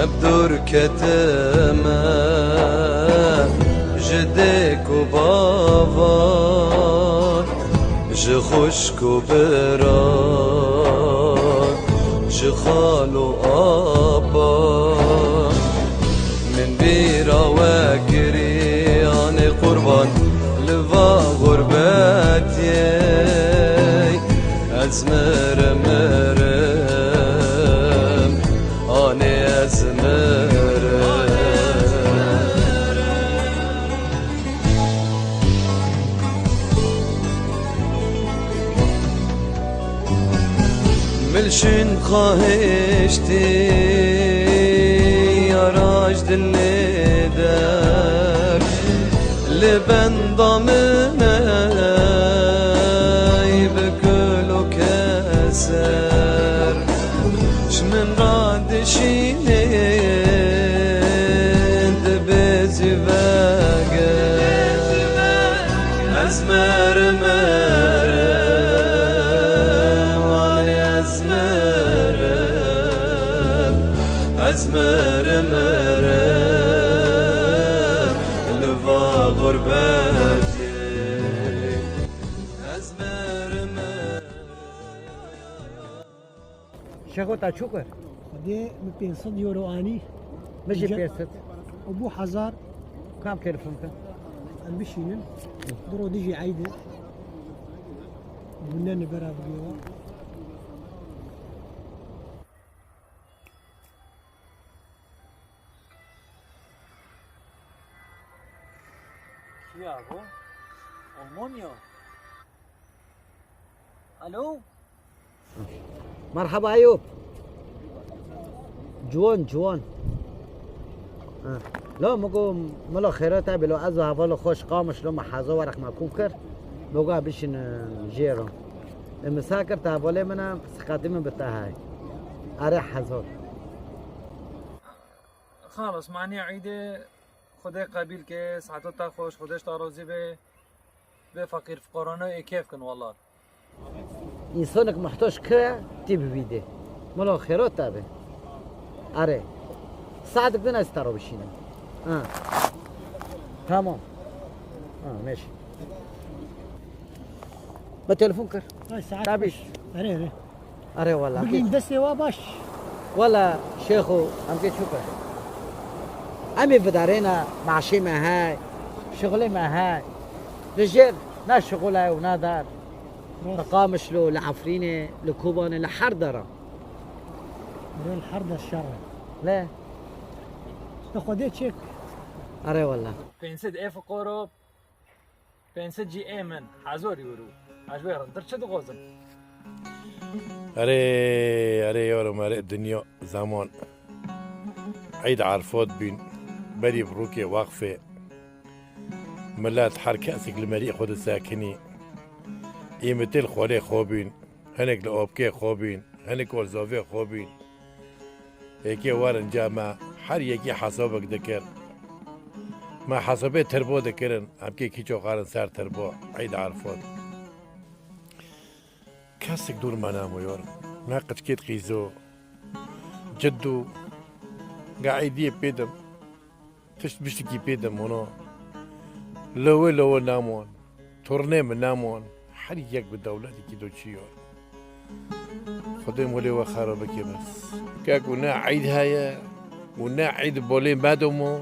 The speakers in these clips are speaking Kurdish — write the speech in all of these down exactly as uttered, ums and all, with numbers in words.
Hep dûr ketime ji dêk û bavan, ji xwişk û biran, ji xal û apan. Min bîra we kirî, anê qurban li va xurbetiyê. Ez mirim, mirim, anê ez mirim. Milşin xahiştî, yara ji dilê der, li benda min ey bi kul û keser. Ji min re dişînê, dibê zî veger. Ez mirim, mirim, anê ez mirim. Ez mirim, mirim, li va xurbetê. Ez mirim, mirim. Şêxo, te çû kir? Xwedê min pênc sed euro anî. Min jî Înca pênc sed. Û bû hezar. Kam telefon kir? Em bişînin. Diro dijî eyd e. Bûne li bera vîdyoya. Kî ya bu? Almanya? Alo? Merheba Eyûp. Ciwan, ciwan. Ha. Lo, min got, milo xêra te bê, lo ez û hevalê xwe ji Qamişlo me heza werek me kom kir. Lo, ga bişîn, e, jê re. E, min sa kir, te hevalê min e, siqetî min bi te heye. Erê heza. Xalas, manî eydê, Xwedê qebîl ke, saeta te xweş, Xwedê ji te razî be. Vê feqîr fuqarane ê kêf kin wela. Însanek muhtac kire tî bi vî dê. Mila xêra te be. Erê. Saetek din ez te re bişînim. Ha. Tamam. Ha, meşe. Me telefon kir. Ay, saet Tabii. Xweş. Erê, erê. Erê wela. Bigîn destê wa baş. Wela şêxo, em kê çû kir. Em ê vidarêne, maaşê me hey, şixulê me hey. Li jêr ne şixul e û ne dar. Rast. Li Qamişlo, li Efrînê, li Kobanê, li her dera. Erê, li her der şer e. Lê. Li Xwedê çêk. Erê wela. Pênc sed ê fuqaro. Pênc sed jî ê min, hezar euro. Ez ji wê rintir çi dixwazim? Erê, erê yarim, erê dinya, zeman. Eyd Erfat bîn, berî bi rûkê wexfê. Milet, her kesek li merî xwe disekinî. Îmitê li xwelê xwe bîn, hinek li opkê xwe bîn, hinek li zavê xwe bîn. Êkê werin ca me, her yekî hesabek dikir. Me hesabê tirbo dikirin, em kê kî çoxarin ser tirbo, Eyd Erfat. Kesek dûr me namo yor. Ne qiçkêt qîzo, ciddo, ga eydiyê pê dim. Tişt biştikî pê de mono. Lewê lewê namon. Tornê min namon. Her yek bi dewletekî do çiyo. Xwedê molê we xera bike bes. Kek û ne eyd heye û ne eyd bolê me domo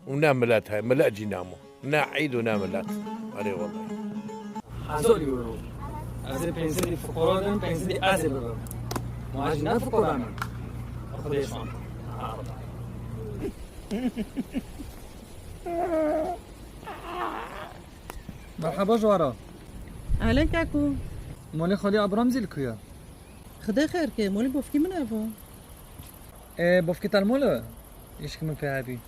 û ne milet heye. Milet jî namo. Ne eyd û ne milet. Erê wellahî. Hezar euro. Ez ê pênc sedî fuqara dim, pênc sedî ez ê bibim. Ma ez jî ne fuqara me. Xwedê şan. Merheba Jwara. Ehlen Keko. Molê Xalî Abram zî li ku ye? Xwedê xêr ke, molê bofkî min ev o. Ê, bofkî te li mol e? Îşk min pê hebî.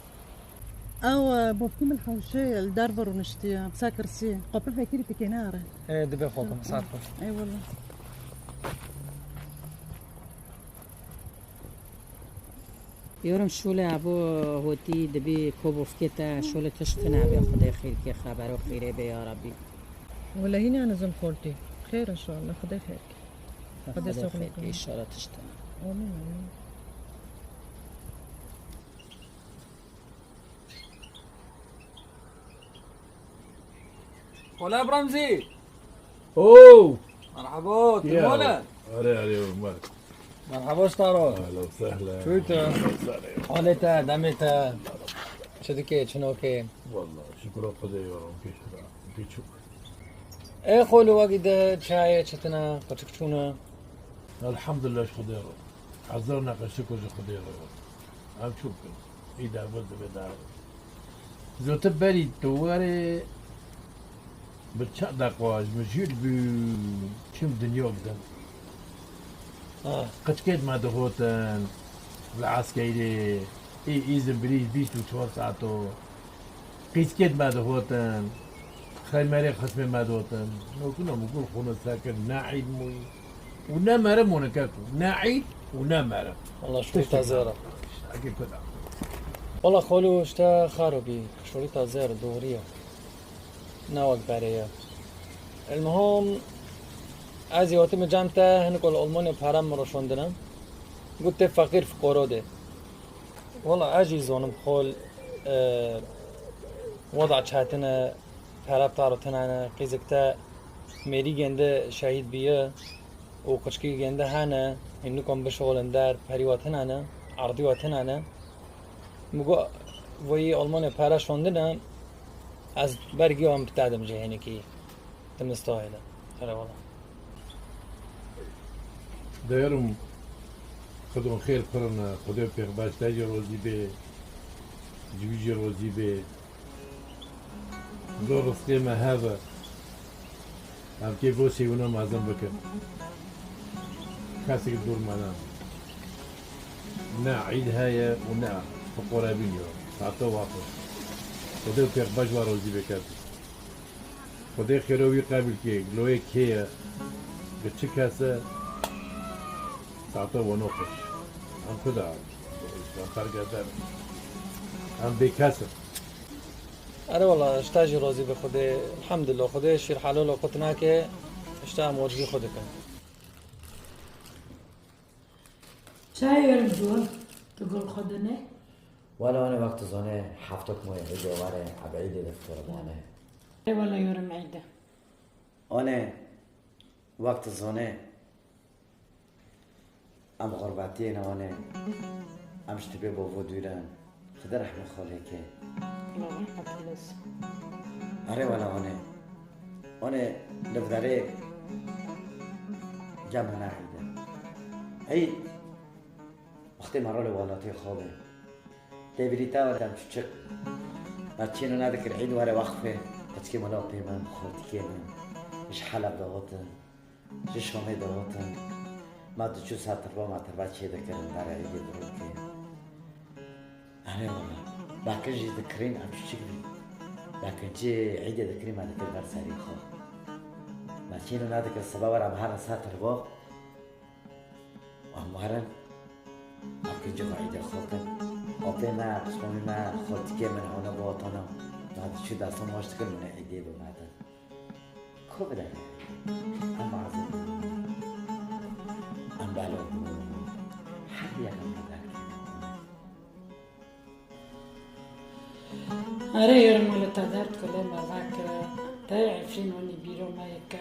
Ew, e, bofkî min hewşê li derve rûniştiye, bi ser kirsî. Xwe pir vekirî tikê nare. Ê, dibe xwe kim, saet xweş. Eyvallah. Yorum şûlê abo hotî dibî ko bofkê te şûlê tişt tune be, Xwedê xêrkê xebero xêrê be ya Rabbî. Wele hîna nizim xortî. Xêr inşallah, Xwedê xêrkê. Xwedê Xwedê soxlê xêrkê kû. Înşallah tişt tune. Amîn, amîn. Wala Remzî. Oo! Merhaba, Ya. Timole. Are, are, Ömer. Merhaba, Staro. Ahlen, sehlen. Çuytu? Sare. Halê te, demê te. Çi dike, çi noke? Vallahi, şükür Xwedê ya Rab, kêşira. Piçuk. Ê xolo, wekî de çayê çitine, qıçık çûne. Elhamdülillah, ji Xwedê re. Hezar neqeşik û ji Xwedê re. Em çûk in. Î derbas dibe dar. Zotir berî tu were bi çend deqa ji min jûr bû çim dinya bidin. Ah. Qiçkêt me dihotin li eskerê, ê îzin birî bîst û çar saeto. Qîzkêt me dihotin, xeymerê xismê me dihotin. Nokuna min gul xûne sekir, ne îd mûyî. Û ne merim û ne kek û ne îd û ne merim. Wala şûrî Tiştê taze me. Ra. Ege kuda. Wala xolo işte xaro bî. Şûrî taze ra, doğru ya. Ne wek berê ya. Elmuhim, ez ê wetî min cem te hinik ol Almanya pere min roşandine. Got tê feqîr fuqara de. Wala ez jî zonim xol, e, weda çetine, pere taro tinane, qîzik te mêrî gende şehîd biye û qiçkî gende hene, hîn nikom bişixulin der, perî we tinane, erdî we tinane. Min got, voyî Almanya pere şondine, ez bergî wan bitedim ji hinekî. Te mistahêle. Here wala. Deyerim xidon xêr pirine, Xwedê pêxber te jî rozî bê, ji wî jî rozî bê. Zor rizqê me hebe. Em kê bo sêwina mezin bikin. Kesek dûr me ne. Ne îd heye û ne fiqorebîn yo. Sato waqo. Xwedê pêxber ji we rozî bê kesek. Xwedê xêro wî qebîl kê, giloyê kê ye, bi çi kes e, sato weno xweş. Em kuda, em pergeder, em bêkes in. Ere wala, ji te jî rozî be Xwedê. Elhamdulillah, Xwedê şîr helalo qut nake, ji te em werjî xwe dikin. Çayê yerim ciwan, tu gul xwe dinê? Wele wane wek tu zane heftok moyê êdê were, ev êdê de fiqorebane. Ê wele yerim êde. Wane wek tu zane em xurbetiyê ne wane, em ji tibê bovo dûr in. Xwedê rehmet xwe lê ke. Allah rahmet eylesin. Erê wele wane. Wane li vî derê cem hene êde. Ey, wextê me rolê welatê xwe bê. Tê birî te were em çûçik. Me çîno nedikir êd were wexfê. Qiçkê mala pê min, xortikê min. Ji Heleb dihotin. Ji Şamê dihotin, me diçû ser tirba, me tirba çêdikirin, berê êdê dirokê. Erê wala, bekin jî dikirîn, em çûçik bîn. Bekin cê êdê dikirîn, me dikir ber serî xwe. Me çîno nedikir, sibe were em herin ser tirba. Em werin, em kincî xwe êdê xwe kin. Apê me, piskomî me, xortikê min hewne bi watana. Me diçû destû maç dikir, min ê êdê bi me din. Ku bide? Em azib bûn. Em belo bûn. Her yek em li derkevin. Erê yerim wele te derd kule me vekire. Te Efrîn wenî bîro me yeke.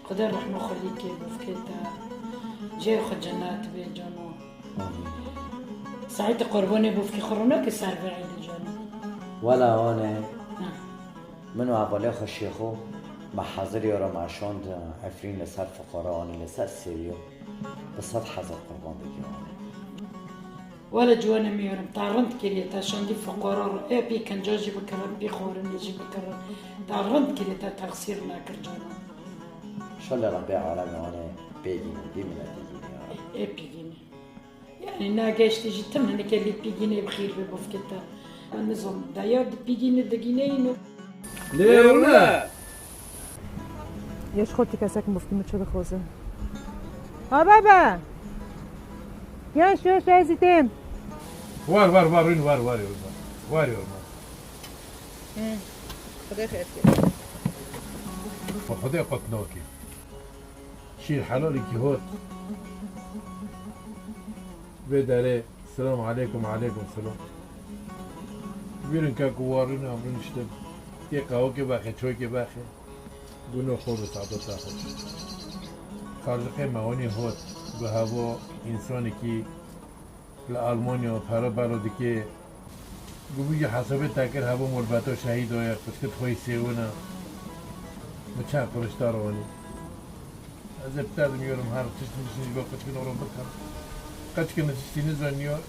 Xwedê rehma xwe lî kê bifkê te. Cihê xwe cennet bê cano. Amîn. Saetê qurbanê bifkê xwe rûneke ser vê êdê cano. Wela wane. Ha. Min û hevalê xwe Şêxo, me hezirî ro me şand Efrîn li ser fiqara anî, li ser sêriyo bi sed hezar qurban dikir anî. Wele ciwanê min yerim, te rind kiriye, te şandî fiqara ro, ê pî kinca jî bikirin, pî xwarinê jî bikirin, te rind kiriye, te texsîr nekir cano. Şalê Rebbê alemê anê pê dîn û dî miletî dînê ya. Ê pî dînê. Yani na geçti jî tim hinekê lî pîgînê bi xîr be bifkete. Nizam dayar di pîgînê digîne îno. Lê wele. Yeş xortî kesek mufkî mi çi dixwaze. Ha bebe. Yeş yeş ezî tên. Var var var in var var yorum var. Var yorum var. Hı. Xwedê xêr kê. Xwedê qutnokê. Şîr helalekî hot. Vê derê selam aleykum, aleykum selam. Bîrin ke ku warîn em rûniştin. Tê qehwekê bexê, çoykê bexê. Guno xwe bi saadeta xwe. Xaliqê me wanî hot bi havo însanekî li Almanya pere belo dike. Gubû jî hesabê te kir havo morbeta şehîd oye, qıçkit xwe sêwine. Min çend qirişdar wanî. Ez ê bi te dimiyorum her tişt mişin ji bo qıçkin oro bikim. Qıçkin tiştî nizaniyor.